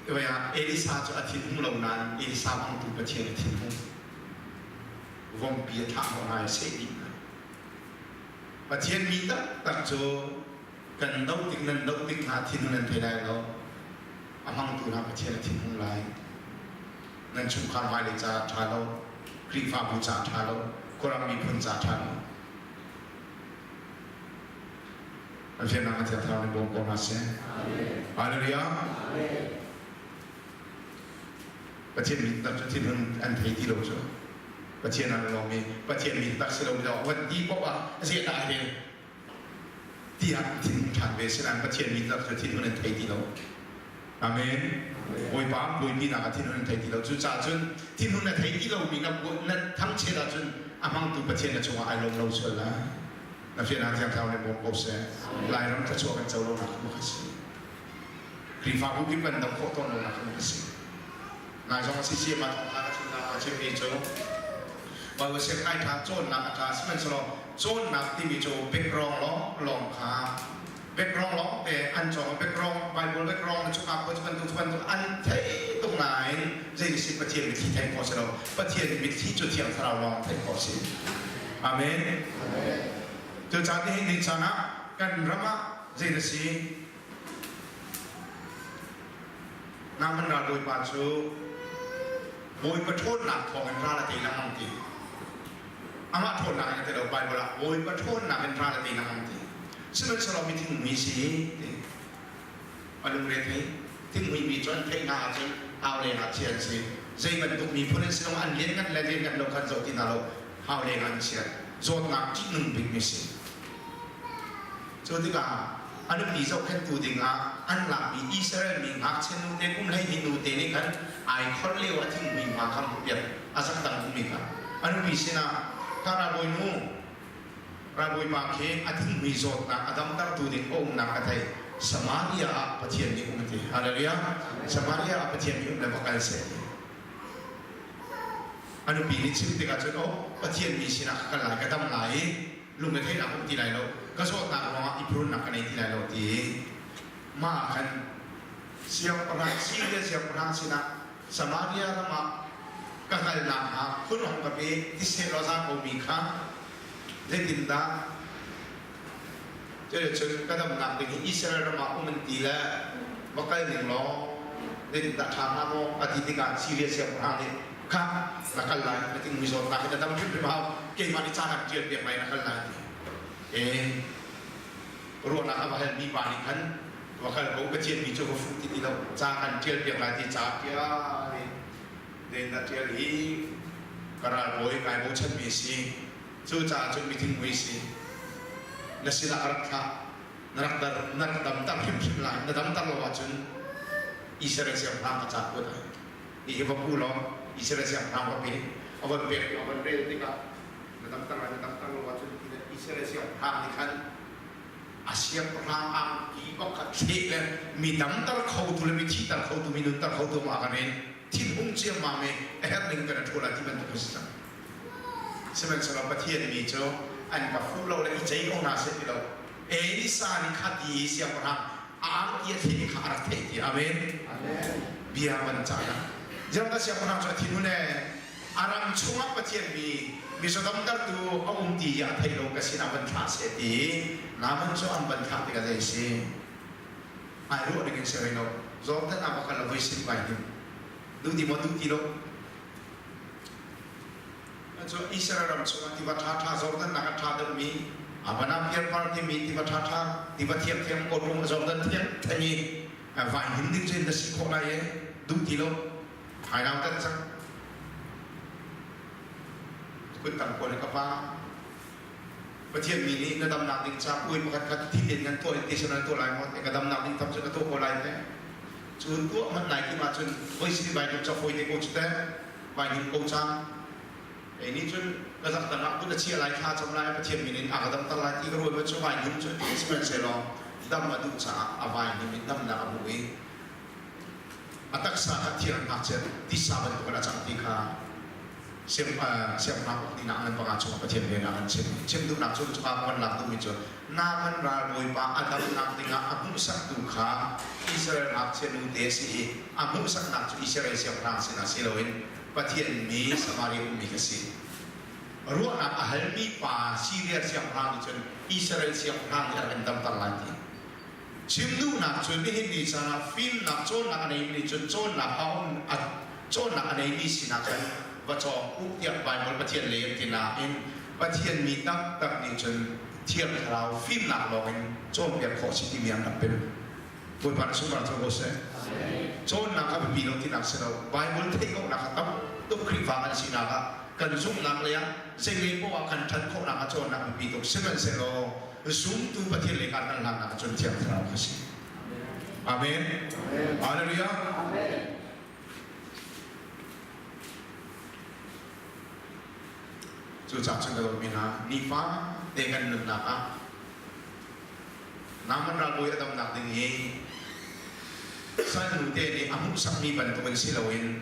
Vei ah Elisa cu a thinhung lo nain Elisa hmangtu Pathian a thinhung. Vompi a thlah hnawh hna i a seh dih hna. Pathian mi taktak cu kan doh tik nan doh tik hna thinhun nan thei lai lo. A hmangtu hna Pathian a thinhung lai. Nan chungkhar hmailei caah ṭha lo, Khrihfabu caah ṭha lo, khuaram miphun caah ṭha lo. An fiannak a Thiang Thlarau nih bawm ko hna seh. Hallelujah. Pathian min tak cu thinhun an thei ti lo cu. Pathian an lawm i Pathian min tak si lo mi van ti poah ah zei dah rel tiah thinhung ṭhan ve sinain Pathian min tak cu thinhun an thei ti lo. Amen. Bawipa an buaipinak ah thinhun an thei ti lo. Cucaah cun thinhun a thei ti lomi na na thangchiat ahcun a hmangtu Pathian na cungah ai lawm lo sual lai. Na fiannak Thiang Thlarau nih bawm ko seh. Lairam thluachuah kan co lonak kha ka si. Khrihfabu kip kan dam khawh tawn lonak kha ka si. Nai zong a si ma thawngtha ka chimnak a chimmi cu Bible siangkai ṭha cawnnak a ṭha sihmanhsehlaw cawnnak timi cu background lawng lawng kha background lawng te an cawng background Bible background na chungah ko cu bantuk cu bantuk an thei tuk nain zei si Pathian mitthli theih khawh si lo Pathian mitthli cu Thiang Thlarau lawng theih khawh si Amen Cucaah nihin ni caan ah kan ram ah zei na si Naaman ralbawipa cu Bawipa ṭhawnnak thawngin ral a tei lengmang ti. Amah ṭhawnnak in a ti lo Baibal ah Bawipa ṭhawnnak in ral a tei lengmang ti. Sihmanhsehlaw mi thinghmui si ti. A lungre thei. Thinghmui mi cu an theih hna ahcun hau leng ah chia an si. Zei bantuk miphun an si zong an lianngan le lianngan lo kha an zoh ti hna lo. Hau leng ah an chia. Zawtnak ṭihnung bikmi si. Cu tikah a nupi zohkhenhtu dingah an lakmi Israel mi ngakchia nute kum 12 nute nih khan ai kholh lio a thinghmui hma kha hmuhpiak a zaktang ummi kha a nupi sinah kha ralbawinu ralbawipa khi a thinghmui zawtnak a damtertu ding a umnak ka thei Samaria ah Pathian nih um a ti Hallelujah Samaria ah Pathian nih um le va kal seh ti a nupi nih chim tikah cun oh Pathian mi sinah ka kal lai ka dam lai i lungretheihnak um ti lai lo ka zawtnak ruangah i purunnak ka nei ti lai lo ti mah khan siangpahrang Syria siangpahrang sinah Samaria ram ah ka kalnak hnga phun hong ka pe ti seh law za ko mi kha zeitindah cun ka damnak ding hi Israel ram ah um an ti le va kal ning law zeitindah ṭha hnga maw a ti tikah Syria siangpahrang nih kha na kal lai na tingmi zawtnak hi na dam hrimhrim hau keimah nih ca kan ṭial piak lai na kal lai ti e ruahnak a va halmi pa nih khan va kal ko Pathian mi cu va fuh ti ti lo ca kan ṭial piak lai ti ca ṭial i den na ṭial hi ka ralbawi kai bochanmi si cucaah cun mithin mui si na sinah ka rak thlah na rak dar na rak damter hrimhrim lai na damter lo ahcun Israel siangpahrang ka ca kuat ai hi va pu law Israel siangpahrang va pe a von pek a von rel tikah na damter lai na damter lo ahcun Israel siangpahrang nih khan a siangpahrang angki pakhat thleh le mi damter khotu le mi thihter khotu mi nunter khotu ma kan in thinhung ciammam i a herh ning kan ṭhawl lai ti bantuk a si cang sihmanhsehlaw Pathian mi cu an ka fuh lo le i cei ko hna seh ti lo Elisa nih kha ti i siangpahrang a angki a thleh kha a rak theih ti amen bia van cah Zerubbabel siangpahrang cu a thinhun ee a ram chungah Pathian mi mizaw-damtertu a um ti hi a thei lo ka sinah van thlah seh ti Naaman cu an van thlah tikah zei si ai ruah ding in si rih lo Jordan ah va kal la voi sin vai hnim duh ti maw duh ti lo Cu Israel ram chungah tiva ṭhaṭha Jordan nak a ṭha deuhmi Abana Piarpar timi tiva ṭhaṭha tiva thiangthiang kawlrung Jordan thiang theng i vai him ding cu na si khawh lai e duh ti lo ai nau tat cang kut tam kawl ka pa Pathian mi nih na damnak ding ca puai pakhat khat thi tein nan tuah in ti nan tuah lai maw ka damnak ding tam cu ka tuah ko lai te cun tuah hmanh lai ti ma cun voi si vai tum ca fawi te ko cu te vai ning ko cang ei nih cun ka zak dang ah kut a chia lai thla cam lai Pathian min in a ka damter lai ti ka ruai cu vai ning cu sihmanhsehlaw dam a duh caah a vai ning in damnak a hmuh i a taksa kha thiang ngakchia tisa bantuk in a cang ti kha. Siangpahrang uk dingah ngan panga chungah Pathian rian ah kan chim. Chim duhnak cu cuka kan lak duhmi cu Naaman ralbawipa a damnak dingah a hmuhsaktu kha Israel ngakchia nute a si i a hmuhsaknak cu Israel siangpahrang sinah si loin Pathian mi Samaria ummi kha si. Ruahnak a halmi pa Siria siangpahrang nih cun Israel siangpahrang nih a rak in damter lai ti. Chim duhnak cu nihin ni caan ah fimnak cawnnak a neimi nih cun cawnnak a um a cawnnak a neimi sinah khan va cawng u tiah Baibal Pathian lei an ti nain Pathian mi taktak nih cun Thiang Thlarau fimnak lawngin cawnpiak khawh si timi an rak pem. Bawipa nih sunpar co ko seh. Cawnnak a biapi lo tinak si lo. Baibal theih khawhnak a tam tuk Khrihfa kan sinak ah kan zumhnak lei ah zei lei poah ah kan ṭhan khawhnak ah cawnnak biapi tuk. Sihmanhsehlaw zumtu Pathian lei kan hlannak ah cun Thiang Thlarau kha si. Amen. Hallelujah. Cucaah cun ka dawtmi hna, nifa te kan nunnak ah Naaman ralbawi a damnak ding hi salnu te nih a hmuhsakmi bantukin si loin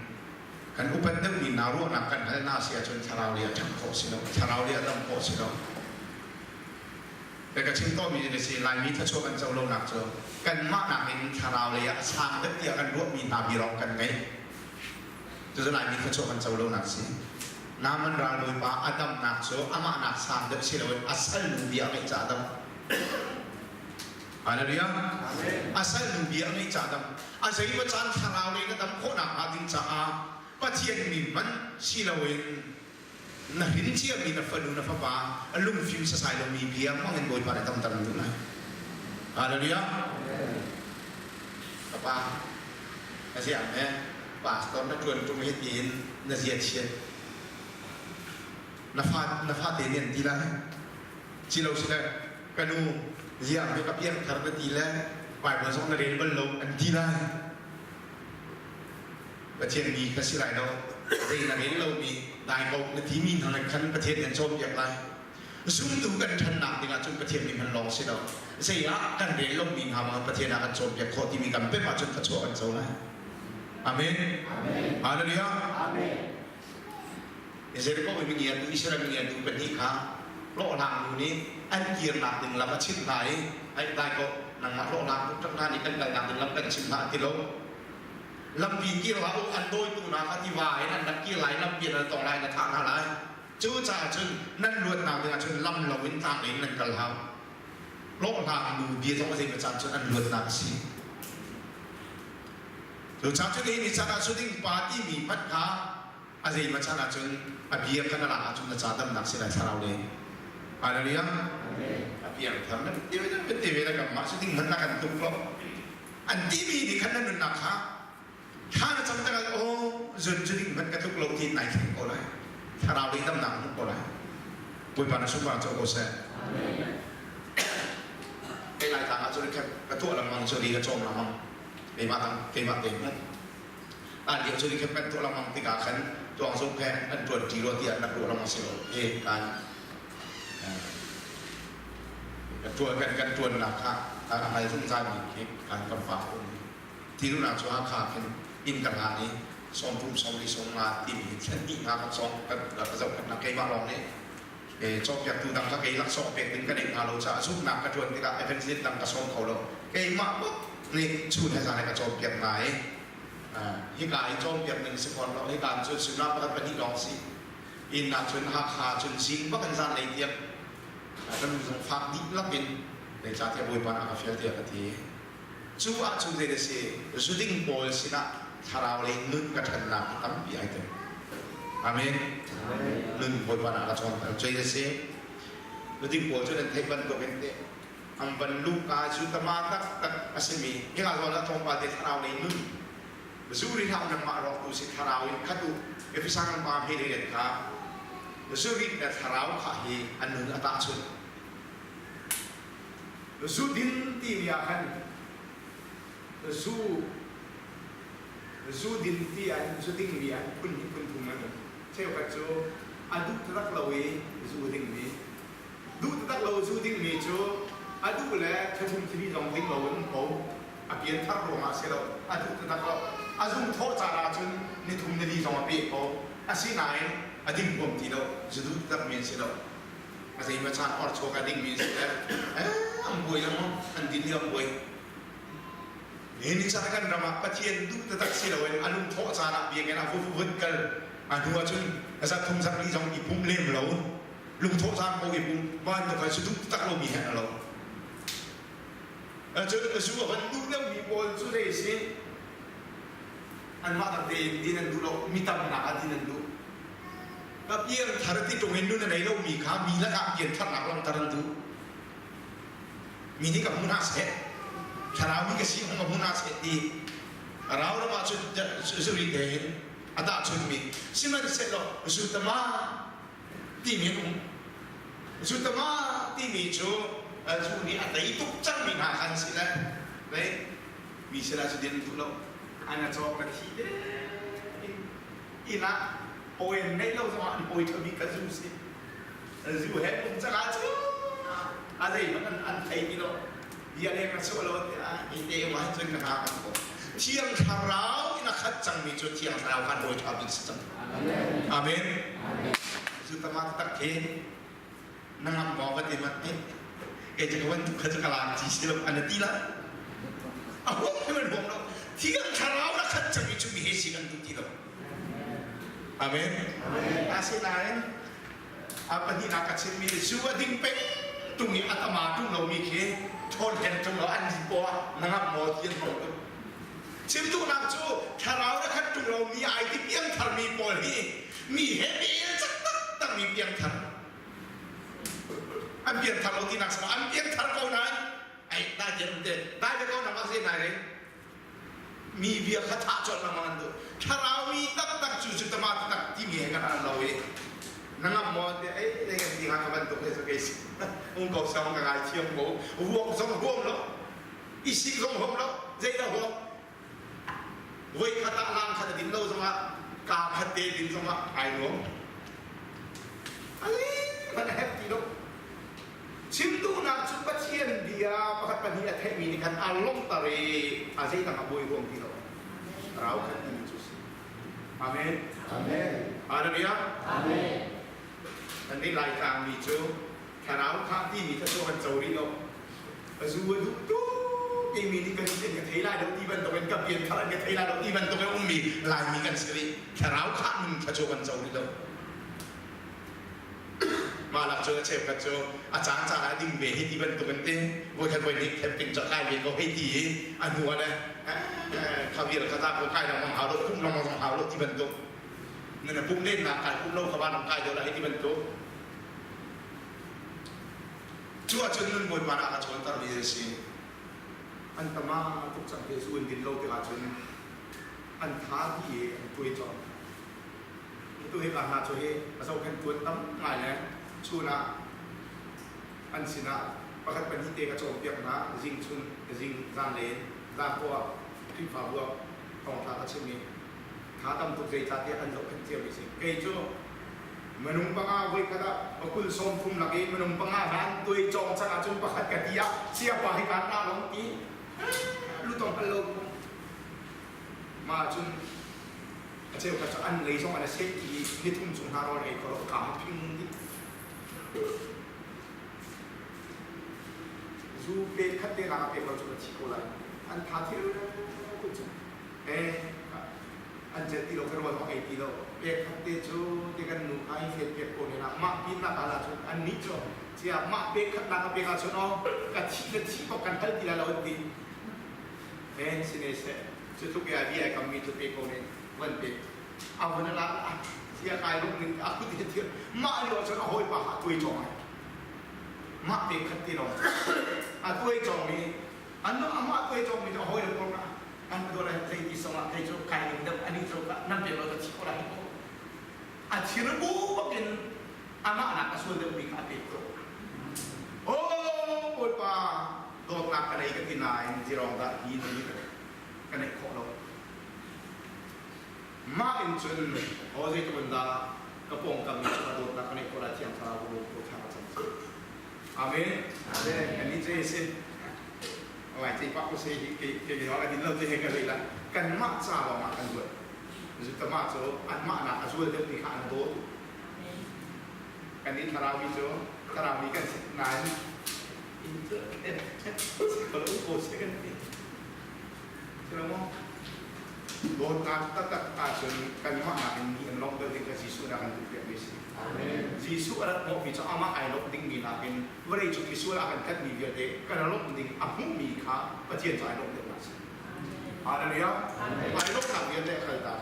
kan upat deuhmi hna ruahnak kan hal hna si ahcun thlarau lei a ṭhang khawh si lo, thlarau lei a dam khawh si lo. Ka ka chim tawnmi a si Laimi thluachuah kan co lonak cu kanmah nakin thlarau lei ah a sang deuh tiah kan ruahmi hna biarawng kan ngei. Cucu Laimi thluachuah kan co lonak si. Naaman ralbawipa a damnak cu amah nak sang deuh si loin a salnu bia a ngeih caah dam. Hallelujah. A salnu bia a ngeih caah dam. A zeimaw caan thlarau lei na dam khawhnak hnga ding caah Pathian mi hmanh si loin na hrin ciami na fanu na fapa a lungfim sasai lomi bia hmang in Bawipa nih damter an duh lai. Hallelujah. Papa, na ziang he pastor na ṭuan ṭung hi tiin na zia chiat. Na fa na fate nih an ti lai. Ci lo si le ka nu ziang he ka piangthar na ti le Bible zong na rel bal lo an ti lai. Pathian mi ka si lai lo zei na rel lomi dai ko na timi hna khan Pathian kan cawnpiak lai zumtu kan ṭhannak dingah cun Pathian mi hman lawng si lo zei ah kan rel lomi hna bang Pathian ah kan cawnpiak khawh timi kan pem ahcun thluachuah kan co lai Amen Hallelujah Jericho mi ngiatu Israel mi ngiatu pahnih kha hlawhhlang nu nih an kirnak ding lam a chimh hna i ai dai ko nangmah hlawhhlang tuk ṭang hna nih kan kalnak ding lam kan chimh hna ti lo lampi kir hlah u an dawitu hna kha tiva in an rak kir lai lampi an tong lai na thah hna lai cucaah cun nan luatnak dingah cun lam lo in tlang in nan kal hau hlawhhlang nu bia zong a zeimaw caan cun an luatnak a si cucaah cun hi ni caan ah suding pa timi hmanh kha a zeimaw caan ah cun a bia kha na lak ahcun na ca damnak si lai thlarau le Hallelujah a piang thar nan ti ve nan ti ve na kan mah suding hmanh na kan tuk lo an timi nih khan na nunnak kha thla na cam tikah aw zun cu ding hmanh ka tluk lo ti nai thleng ko lai thlarau lei damnak hmuh ko lai Bawipa na sunpar co ko seh kei lai tlang ah cun ka tuah lengmang cu ri ka cawm lengmang keimah tang keimah te hmanh an lio cu ri khat kan tuah lengmang tikah khan tuang zung phen an tuan ṭi rua tiah nak ruah lengmang si lo he kan Tuan kan kan tuannak kha a hngal zungzalmi khi kan kan pa a um. Tirunak cu Hakha khin inn ka hlan i sawmthum sawmli sawmnga timi thlen dih hna kan sawng kan ka zohkhenhnak keimah lawng nih cawnpiaktu dang kha kei laksawng pek ding ka neih hna lo caah zumhnak ka ṭuan tikah evangelist dang ka sawm kho lo. Keimah bak nih chun he zan he ka cawnpiak hna i hika i cawnpiak ning si fawn lo hika cun suimilam pakhat pahnih lawng si inn ah cun Hakha cun zing bak in zanlei tiang kan zung fak dihlak in zeicahtiah Bawipa nih a ka fial tiah ka ti. Cu ahcun zei a si zuding pawl sinah thlarau lei nun ka ṭhannak hi tampi ai tel. Amen. Nun Bawipa nih a ka cawnter. Zei a si zuding pawl cu nan theih bantukin teh an van luka cu tama taktak a simi hika zawn ah tlawmpal te thlarau lei nun Zuri hlah nangmah rawktu si thlarau in khat u Efesa kan pa hme le kha zuri le thlarau kha hi an nun a tahchunh zu din timi ah khan zu zu din ti ah zu ding mi ah phun hi phun thum an um cheukhat cu a duh taktak lo i zu ding mi duh taktak lo zu ding mi cu a duh le thlathum thili zong ding lo in um ko a pianthar ruangah si lo a duh taktak lo a zung thawh caan ahcun nithum nili zong a peh ko asinain. A ding huam ti lo, zu duh taktak mi an si lo. A zeimaw caan or chuak a ding mi an si le an buai lengmang, an din i an buai. Nihin ni caan kan ram ah Pathian duh taktak si loin a lungthawh caan ah biakinn ah vun kal a hnu ahcun za thum zak li zong i pum lem lo lungthawh caan ko i pum bantuk kha cu duh taktak lomi he a lo. Cun zu a van duh deuhmi pawl cu zei a si? Anmah tak tein din an duh lo, mi tamnak ah din an duh. Ka piangthar ti ṭung in nun a nei lomi kha mi lakah piantharnak langhter an duh. Mi nih ka hmu hna seh, thlarau mi ka si hong ka hmu hna seh ti rau ram ah cun zuri tein a tahchunmi sihmanhsehlaw zutama timi an um. Zutama timi cu zu nih a tei tuk cangmi hna kha an si le mi sinah cu din duh lo an a cawk na thi te inn ah pawi neih lo zongah an pawi ṭhami ka zu si zu he um cang ah cu a zeihmanh an an thei ti lo bia leng a chuah lo tiah hi te wa cun ka hna kan ko Thiang Thlarau in a khat cangmi cu Thiang Thlarau khan hawi ṭha bik si cang. Amen. Zu tama tak khi na ngam maw ka ti mat eh kei cu ka van tu kha cu ka laan ci si lo an ti la a huam khi man huam lo Thiang Thlarau na khat cangmi cu mi he si kan duh ti lo. Amen. Asinain a pahnihnak ka chimmi zu a ding peng tung i a tama tung lomi khi ṭhawn hen tung lo an din poah na ngamh maw ti an hong tuk. Chim duhnak cu thlarau na khat tung lomi ai ti piangtharmi pawl hi mi he bel cak taktak mi piangthar an piangthar lo tinak sama an piangthar ko nain ai dai te te dai te ko na ma se nai re Mi bia kha thah colh lengmang an duh. Thlarau mi taktak cu cu tama taktak timi he kan an lo i na ngamh maw ti ei dei kan ti hnga ka bantuk he cu kei si um ko sang ka ngai thiam ko ruak zong huam lo i sik zong huam lo zei dah huam voi khat ah lang khat a din lo zongah ka khat te din zongah ai nuam ali man a hep ti lo Chim duhnak cu Pathian bia pakhat pahnih a theihmi nih khan aa lawmhter i a zeidang a buai huam ti lo. Rau khat timi cu si. Amen. Amen. Hallelujah. Amen. Kan nih Laitlang mi cu thlarau kha timi kha cu kan co rih lo. A zu a duh tuk timi nih kan sin ka thei lai lo ti bantukin ka pian thar an ka thei lai lo ti bantukin ummi Laimi kan si rih. Thlarau khah nun kha cu kan co rih lo. Mah lak cu a cheukhat cu a caan caan ah ding ve hei ti bantuk an ti. Voikhat voi hnih camping cu a kai ve ko hei ti i a hnu ah le kha vial kha ta ko kai lengmang hau lo pumh lengmang zong hau lo ti bantuk. Na na pumh lennak kai pumh lo kha van kai deuh lah hei ti bantuk. Cu ahcun nun Bawipa nih a ka cawntermi a si. An tama tuk cang hi zu an din lo tikah cun an tha dih i an tuai cawk. Tu hi ka hna cu hi a zohkhenh tuan tam ngai le chun ah an sinah pakhat pahnih te ka cawnpiak hna zing chun zing zanlei in zan poah Khrihfabu ah thawngtha ka chim i tha tam tuk zeicahtiah an zohkhenh ciami si. Kei cu minung panga voi khat ah pakul 30 lak i minung panga hna an tuai cawng cang ahcun pakhat ka ti ah siapa hi kaan ra long ti lutong hal lo mah cun A cheukhat cu an lei zong an i seh i nithum chung hna rawl ei kho lo kaa phing dih. Zu pe khat te nak a pek lo cu ka thi ko lai. An tha thil tu cu. Eh, an jet ti lo ka rawl zong ei ti lo. Pe khat te cu te kan nu kha i fet pek ko ne nak mah pin nak ala cun an nih cu cia mah pe khat nak a pek ahcun oh ka thi le thi bak kan hal ti lai lo an ti. Eh, sine seh. Cu tluk i a bia ai kammi cu pe ko ne van pe. A vun a la sia kai lung ning a kut hi thir mah lio cun a hawipa kha a tuai cawng ai. Mah pe khat ti lawng a tuai cawng mi an amah tuai cawng mi cu a hawi le pawl kha an dawr ai zei ti song ah kei cu kai ning deuh ani cu nan pe lo ka thi ko lai ko. A thir bu bakin amah nak a sual deuh mi kha a pek ko. Oh Bawipa dawtnak ka nei ka ti nain zirong dah hi na ni ka neih khawh lo. Mah in cun aw zeitluk in dah ka pawngkam mi cungah dawtnak ka neih khawh lai Thiang Thlarau ka bawm ko thla ka cam cu. Amen. Amen. Kan nih cu si. Lai cei pak ko se hi ke ke mi a din lo te he ka rei la. Kanmah ca lawng ah kan ruat. Zutamah cu anmah nak a zual deuh mi kha an dawt. Kan nih thlaraumi cu thlaraumi kan si nain inn cu si ko si kan ti. Si lo maw? Dawtnak taktak ahcun kanmah nakin mi an lawmh deuh ding kha Jesuh nih a kan duhpiakmi a si. Jesuh a rat hnawhmi cu amah ai lawmh dingmi nakin vawleicung misual a kan tlanhmi vialte kan i lawmh ding a hmuhmi kha Pathian cu ai lawmh deuhnak a si. Hallelujah! Ai lawmhnak vialte a kaltak.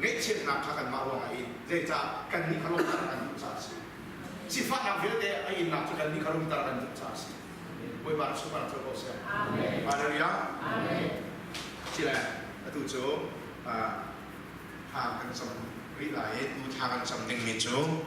Ngaihchiatnak kha kanmah ruangah a in. Zeicah? Kannih kha lawmhnak kan duh caah a si. Sifahnak vialte a innak cu kannih kha rumter kan duh caah a si. Bawipa nih sunparnak co ko seh. Hallelujah. Cile atu cu thla kan cam rih lai i tu thla kan cam dingmi cu.